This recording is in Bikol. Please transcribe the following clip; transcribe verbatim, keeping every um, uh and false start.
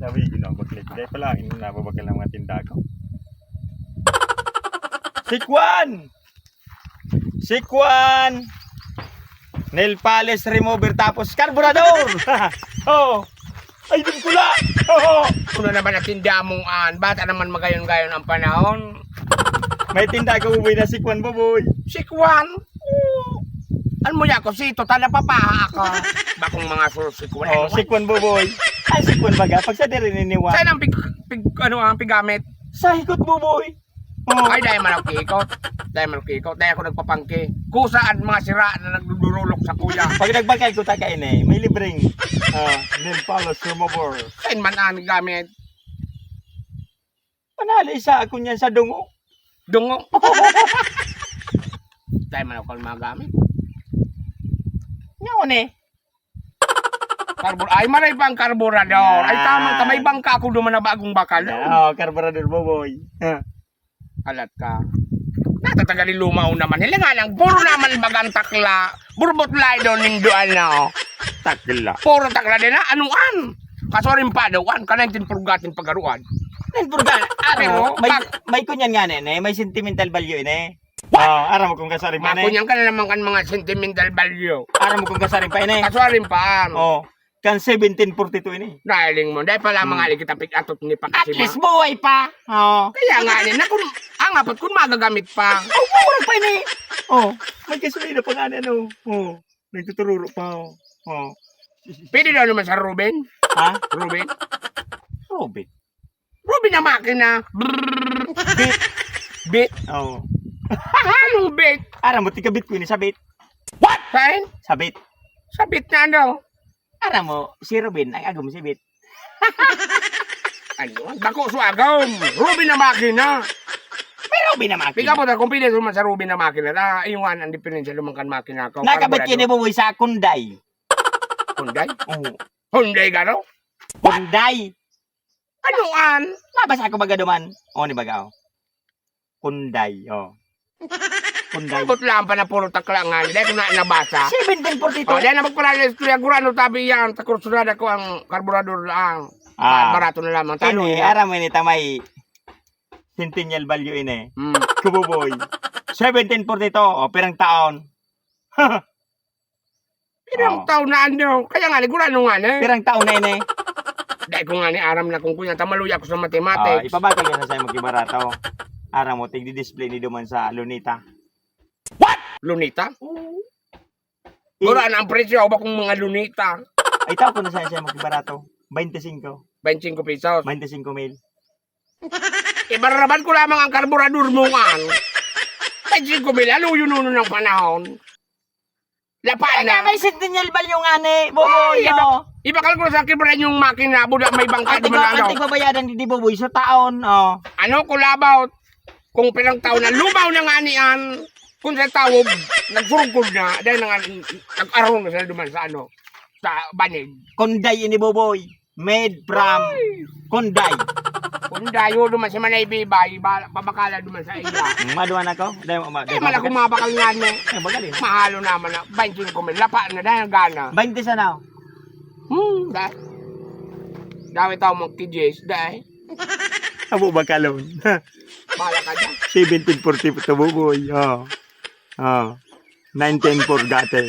Sabi, ginabaklit. Dahil pala, ang nababakal ng mga tinda ko. Sikwan! Sikwan! Nail polish remover, tapos karburador! Oh! Ay, din pula! Oh! Ano naman ang tinda mong an? Bata naman magayon-gayon ang panahon. May tinda ka, Buboy, na sikwan, Buboy. Sikwan? Oo. Ano mo yan, kusito, talapapaha ako. Bakong mga susikwan. Oh, sikwan, Buboy. Ay, sikwan baga. Pag sa diri niniwan. Saan ang pig-, pig-, ano, ang pigamit? Sa hikot, Buboy. Oh. Ay, dahil man ako kiikot. Dahil man ako kiikot. Dahil ako nagpapangki. Kusa ang mga sira na nagdudurulok sa kuya. Pag nagbakal ko, taga ini, may libreng, ah, nail polish remover. Saan man ang gamit? Panali sa ako niyan sa dungo. Dungo. Dahil man ako magamit. Ngayon eh. Karbur-, ay, maray pa ang karburador. Ay, tama, Yan. ta-, may bangka ako duman na bagong bakal. Yan. Oh, karburador, Buboy. Ha. Alat ka. Natatagal yung lumaw naman. Hilingan ang puro naman bagang takla. Burbot layo daw nindo, ano. Takla. Puro takla din, ha? Anuan? Kasuarin pa daw, an? Ka nineteen purgatin pagaruan. Nineteen purga-, Pero, ano, may, pag- may kunyan nga, ne, ne? May sentimental value, ne? What? Oh, aram mo kung kasarin pa, ne? Makunyan ka na naman kan mga sentimental value. Aram mo kung kasarin pa, ne? Kasuarin pa, ano? Oh, kan seventeen forty-two ini. Nahiling mo. Dahil pala, Hmm. mga aligit ang pig-atot ni At Pakasima. least buhay pa. Oh. Kaya nga, ne, na kung, ang apat kung magagamit pa. Oh, murag pa ini. Oh, may gasolina pa nga, ne, ano? Oh, nagtutururo pa, oh. Oh. Pwede daw naman sa Ruben? Ha? Ruben? Ruben. Ruben na makina. Brrrr. Bit. Bit. Oh. Anong bit? Aram mo, tika bit ko ini, sabit. What? Saan? Sabit. Sabit na ano? Aram mo, si Ruben, ang agom si Bit. Ano? Bako so agom. Ruben na makina. May Ruben na makina. Piga po ta, kung pwede naman sa Ruben na makina, na, yung an, ang diferensya lumang kan makina ko. Nakabit Karburador. Kini, Buboy, sa Kunday. Kunday? Oo. Hyundai garo? Kunday. Ano an? Mabasa ko baga duman. O, ni baga, oh. Kunday, oh. Kunday. Abot lang pa na puro takla nga. Dahil ko na nabasa. Seventeen forty-two. Oh, dahil na magpalala istorya, gurano tabi yan. Takursunada ko ang karburador lang. Ah. Barato na lamang. Tano Ini, niya. Aram mo ini, tamay. Centennial value ini. Hmm. Kububoy. Seventeen forty-two. O, pirang taon? Pirang Oh. taon na, ano? Kaya nga, ni gurano nga, ne? Pirang taon na ini? Dahil ko nga ni aram na kung kuya, tamaluya ako sa mathematics. Ah, ipabakal ko na sa'yo, magkibarato. Aram mo, tigdi-display ni duman sa Lunita. What? Lunita? Oo. I- Gurano ang presyo, ako ba kung mga Lunita? Ay, tao ko na sa'yo, sa'yo, magkibarato. Bainti singko. Bainti singko pesos. Bainti singko mil. Ibararaban ko lamang ang karburador mo, kan. Bainti singko mil, ano yun, yun, ng panahon? Lapa Ay, na. May centennial value nga ni, Buboy, Ay, iba-, oh. Ibakal ko sa kibra yung makina, buda may bangka, Ang di tigwa, man ang ano. Tigwa bayadan di, di, Buboy, sa taon, oh. Ano, kulabaw? Kung pirang taon na, lumaw na nga niyan. Kung sa tawog, nagsurugkod na, dahil na nga, nag-arong na sila duman sa ano, sa banig. Kunday ini, Buboy. Made from Ay! Kunday. Kunday, o, duman si Manay Bibay, ba-, pabakala duman sa iya. Mm, maduwa na ko? Dahil, ma-, Eh, dahil mala mabakal. Kung mabakal nga, ne. Eh, magaling. Mahalo naman na, bainti singko mil, lapa na, dahil gana. Bainti sana, oh. Hmm, dahil. Dami tao magtijis, dahil. Abo ba kalon? Bahala ka dyan. Seventeen forty-two, Buboy, oh. Oh. Nineteen forgotten.